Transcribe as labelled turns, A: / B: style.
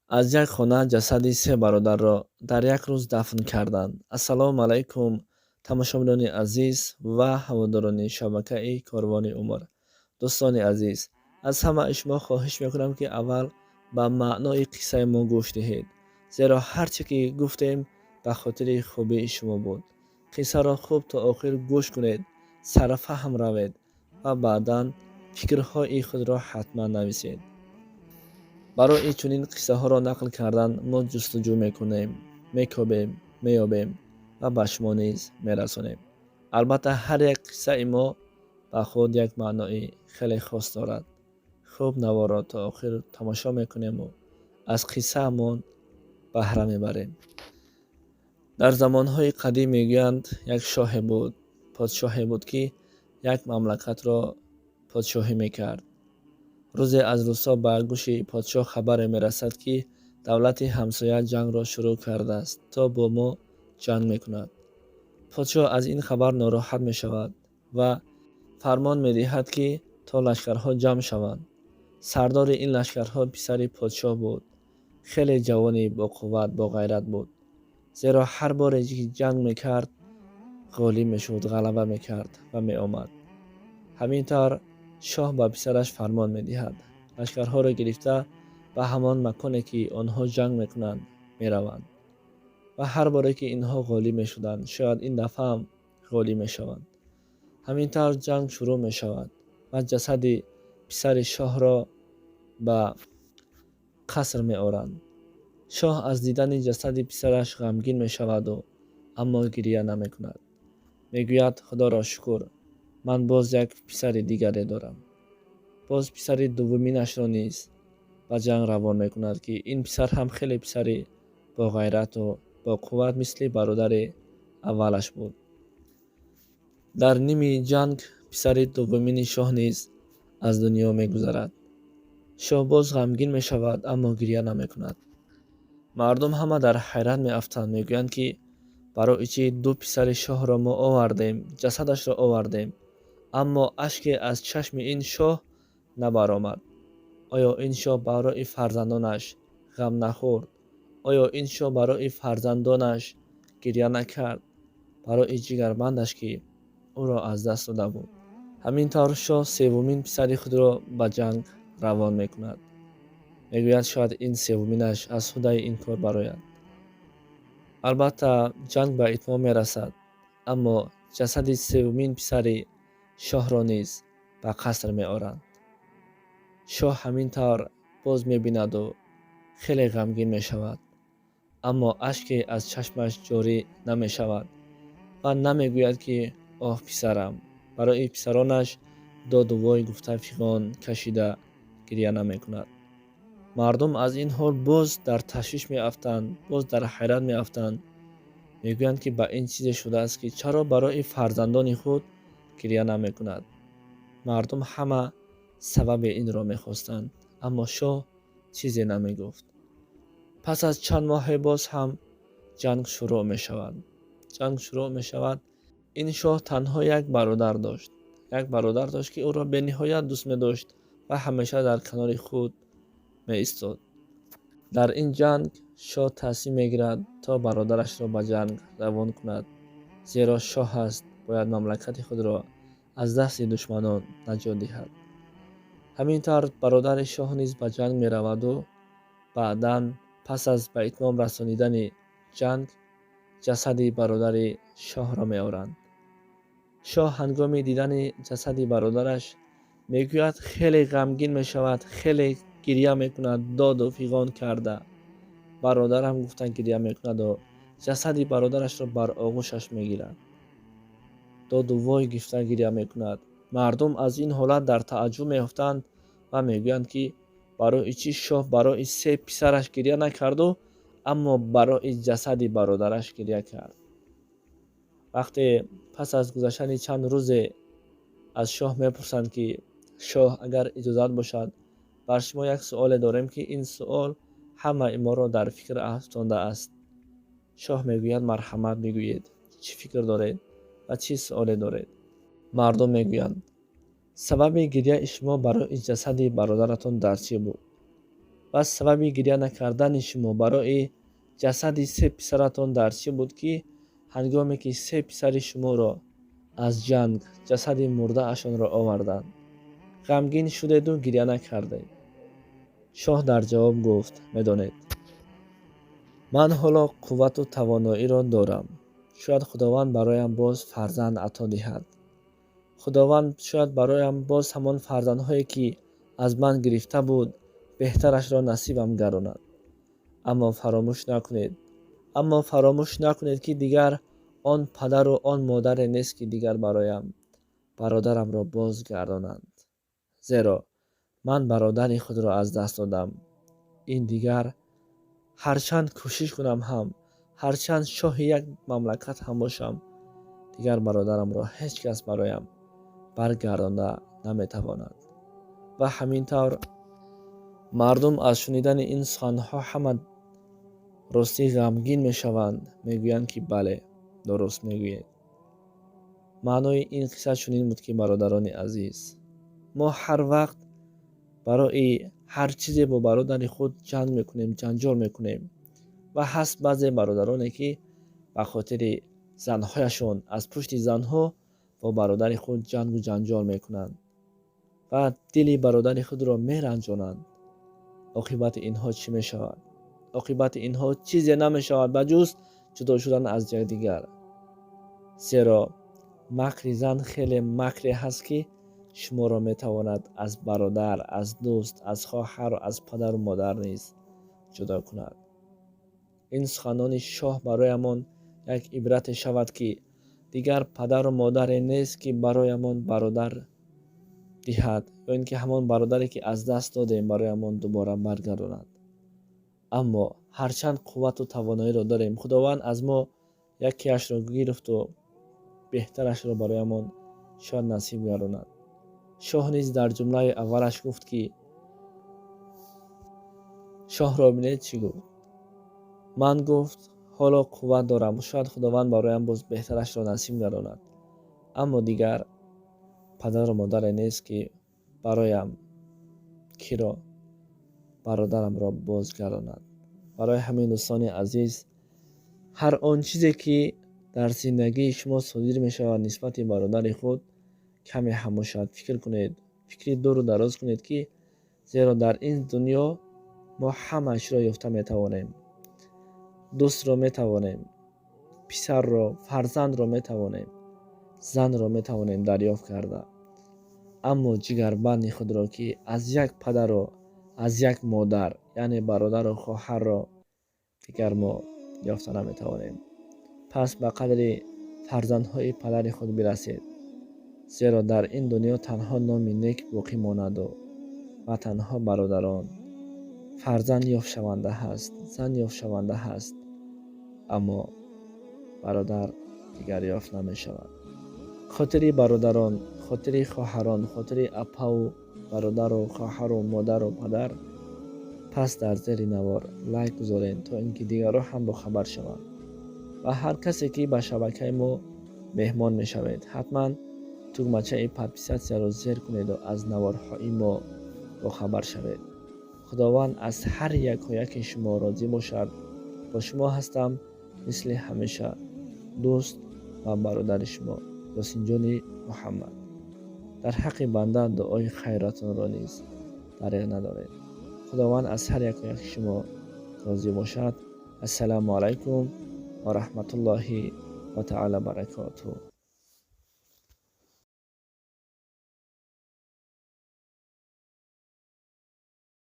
A: Аз як хона ҷасади се бародарро дар як рӯз дафн карданд. Ассалому алайкум, тамошобинони азиз ва ҳаводорони шабакаи Корвони Умр. Дӯстони азиз, аз ҳамаи шумо хоҳиш мекунам, ки аввал ба маънои қиссаи мо гӯш диҳед, зеро ҳар чӣ ки гуфтем, ба хотири хубии шумо буд. Қиссаро хуб то охир гӯш кунед, сарфаҳм равед ва баъдан фикрҳои худро ҳатман нависед. Барои чунин қиссаҳоро нақл кардан мо ҷустуҷӯ мекунем, мекобем, меёбем ва ба шумо низ мерасонем. Албатта, ҳар як қиссаи мо ба худ як маънои хеле хос дорад. Хуб, наворро то охир тамошо мекунему аз қиссаамон баҳра мебарем. Дар замонҳои қадим, мегӯянд, як шоҳе буд, подшоҳе буд, ки як мамлакатро подшоҳӣ мекард. Рӯзе аз рӯзҳо ба гӯши подшоҳ хабаре мерасад, ки давлати ҳамсоя ҷангро шурӯъ кардааст, то бо мо ҷанг мекунад. Подшоҳ аз ин хабар нороҳат мешавад ва фармон медиҳад, ки то лашкарҳо ҷамъ шаванд. Сардори ин лашкарҳо писари подшоҳ буд. Хеле ҷавони боқувват, боғайрат буд, зеро ҳар боре ки ҷанг мекард, ғолиб мешуд, ғалаба мекард ва меомад. Ҳамин тавр шоҳ ба писараш фармон медиҳад. Лашкарҳоро гирифта, ба ҳамон маконе, ки онҳо ҷанг мекунанд, мераванд ва ҳар боре ки инҳо ғолиб мешуданд, шояд ин дафъаам ғолиб мешаванд. Ҳамин тавр ҷанг шурӯъ мешавад ва ҷасади писари шоҳро ба қаср меоранд. Шоҳ аз дидани ҷасади писараш ғамгин мешаваду аммо гирия намекунад. Мегӯяд: «Худоро шукр, ман боз як писари дигаре дорам». Боз писари дуввуминашро низ ба ҷанг равон мекунад, ки ин писар ҳам хеле писари боғайрату боқувват, мисли бародари аввалаш буд. Дар ними ҷанг писари дуввумини шоҳ низ аз дунё мегузарад. Шоҳ боз ғамгин мешавад, аммо гиря намекунад. Мардум ҳама дар ҳайрат меафтанд, мегӯянд, ки барои чӣ ду писари шоҳро мо овардем, ҷасадашро овардем, аммо ашке аз чашми ин шоҳ набаромад? Оё ин шоҳ барои фарзандонаш ғам нахӯрд? Оё ин шоҳ барои фарзандонаш гиря накард, барои ҷигарбандаш, ки ӯро аз даст дода буд? Ҳамин тавр шоҳ севумин писари худро ба ҷанг равон мекунад. Мегӯяд, шояд ин севуминаш аз ҳудаи ин кор барояд. Албатта, ҷанг ба итмом мерасад, аммо ҷасади севумин писари шоҳро низ ба қаср меоранд. Шоҳ ҳамин тавр боз мебинаду хеле ғамгин мешавад, аммо ашке аз чашмаш ҷорӣ намешавад ва намегӯяд, ки оҳ, писарам. Барои писаронаш доду вой гуфта, фиғон кашида гиря намекунад. Мардум аз ин ҳол боз дар ташвиш меафтанд, боз дар ҳайрат меафтанд. Мегӯянд, ки ба ин чизе шудааст, ки чаро барои фарзандони худ гиря намекунад? Мардум ҳама сабаби инро мехостанд, аммо шоҳ чизе намегуфт. Пас аз чанд моҳе боз ҳам ҷанг шурӯъ мешавад. Ҷанг шурӯъ мешавад. Ин шоҳ танҳо як бародар дошт, як бародар дошт, ки ӯро бениҳоят дӯст медошт ва ҳамеша дар канори худ меистод. Дар ин ҷанг шоҳ тасмим мегирад, то бародарашро ба ҷанг равон кунад, зеро шоҳ аст, бояд мамлакати худро аз дасти душманон наҷот диҳад. Ҳамин тавр бародари шоҳ низ ба ҷанг мераваду баъдан, пас аз ба итмом расонидани ҷанг, ҷасади бародари шоҳро меоранд. Шоҳ ҳангоми дидани ҷасади бародараш, мегӯяд, хеле ғамгин мешавад, хеле гиря мекунад, доду фиғон карда, «Бародарам» гуфта гиря мекунаду ҷасади бародарашро бар оғӯшаш мегирад, доду вой гуфта гиря мекунад. Мардум аз ин ҳолат дар тааҷҷуб меафтанд ва мегӯянд, ки барои чӣ шоҳ барои се писараш гиря накарду, аммо барои ҷасади бародараш гиря кард? Вақте пас аз гузаштани чанд рӯзе аз шоҳ мепурсанд, ки шоҳ, агар иҷозат бошад, бар шумо як суоле дорем, ки ин суол ҳамаи моро дар фикр афтондааст. Шоҳ мегӯяд: «Марҳамат, бигӯед, чӣ фикр доред ва чӣ суоле доред?» Мардум мегӯянд: «Сабаби гиряи шумо барои ҷасади бародаратон дар чӣ буд?» Ва сабаби гиря накардани шумо барои ҷасади се писаратон дар чӣ буд, ки ҳангоме ки се писари шуморо аз ҷанг ҷасади мурдаашонро оварданд, ғамгин шудеду гиря накардед? Шоҳ дар ҷавоб гуфт: медонед, ман ҳоло қуввату тавоноиро дорам. Шояд Худованд бароям боз фарзанд ато диҳад. Худованд шояд бароям боз ҳамон фарзандҳое, ки аз ман гирифта буд, беҳтарашро насибам гардонад. Аммо фаромӯш накунед, ки дигар он падару он модаре нест, ки дигар бароям бародарамро боз гардонанд, зеро ман бародари худро аз даст додам. Ин дигар ҳарчанд кӯшиш кунам ҳам, ҳарчанд шоҳи як мамлакат ҳам бошам, дигар бародарамро ҳеҷ кас бароям баргардонда наметавонад. Ва ҳамин тавр мардум аз шунидани ин суханҳо ҳама ростӣ ғамгин мешаванд, мегӯянд, ки бале, дуруст мегӯед. Маънои ин қисса чунин буд, ки, бародарони азиз, мо ҳар вақт барои ҳар чизе бо бародари худ ҷанг мекунем, ҷанҷол мекунем. Ва ҳаст баъзе бародароне, ки ба хотири занҳояшон аз пушти занҳо бо бародари худ ҷангу ҷанҷол мекунанд ва дили бародари худро меранҷонанд. Оқибати инҳо чӣ мешавад? Оқибати инҳо чизе намешавад, ба ҷуз ҷудо шудан аз якдигар, зеро макри зан хеле макре ҳаст, ки шуморо метавонад аз бародар, аз дӯст, аз хоҳару аз падару модар низ ҷудо кунад. Ин суханони шоҳ бароямон як ибрате шавад, ки дигар падару модаре нест, ки бароямон бародар диҳад ё ин ки ҳамон бародаре, ки аз даст додем, бароямон дубора баргардонад. Аммо ҳарчанд қуввату тавоноиро дорем, Худованд аз мо якеашро гирифту беҳтарашро бароямон шояд насиб гардонад. Шоҳ низ дар ҷумлаи аввалаш гуфт, ки шоҳро бинед, чӣ гуфт? Ман, гуфт, ҳоло қувват дорам, шояд Худованд бароям боз беҳтарашро насиб гардонад, аммо дигар падару модаре нест, ки бароям киро бародарамро бозгардонад. Барои ҳамин, дӯстони азиз, ҳар он чизе, ки дар зиндагии шумо содир мешавад нисбати бародари худ, каме ҳам бошад, фикр кунед, фикри дуру дароз кунед, ки зеро дар ин дунё мо ҳама чиро ёфта метавонем: дӯстро метавонем, писарро, фарзандро метавонем, занро метавонем дарёфт карда, аммо ҷигарбанди худро, ки аз як падару аз як модар, яъне бародару хоҳарро, дигар мо ёфта наметавонем. Пас ба қадри фарзандҳои падари худ бирасед, зеро дар ин дунё танҳо номи нек боқӣ монанду ва танҳо бародарон. Фарзанд ёфтшаванда ҳаст, зан ёфтшаванда ҳаст, аммо бародар дигар ёфт намешавад. Хотири бародарон, хотири хоҳарон, хотири апаву бародару хоҳару модару падар. Пас дар зери навор лайк гузоред, то ин ки дигарро ҳам бохабар шаванд. Ва ҳар касе, ки ба шабакаи мо меҳмон мешавед, ҳатман тугмачаи подписаться ро зер кунеду аз наворҳои мо бохабар шавед. Худованд аз ҳар якояки шумо розӣ бошад. Бо шумо ҳастам, мисли ҳамеша, дӯст ва бародари шумо Ёсинҷони Муҳаммад. Дар ҳаққи банда дуои хайратонро низ дареғ надоред. Худованд аз ҳар якояки шумо розӣ бошад. Ассалому алайкум ва раҳматуллоҳи ва таъала баракотуҳ.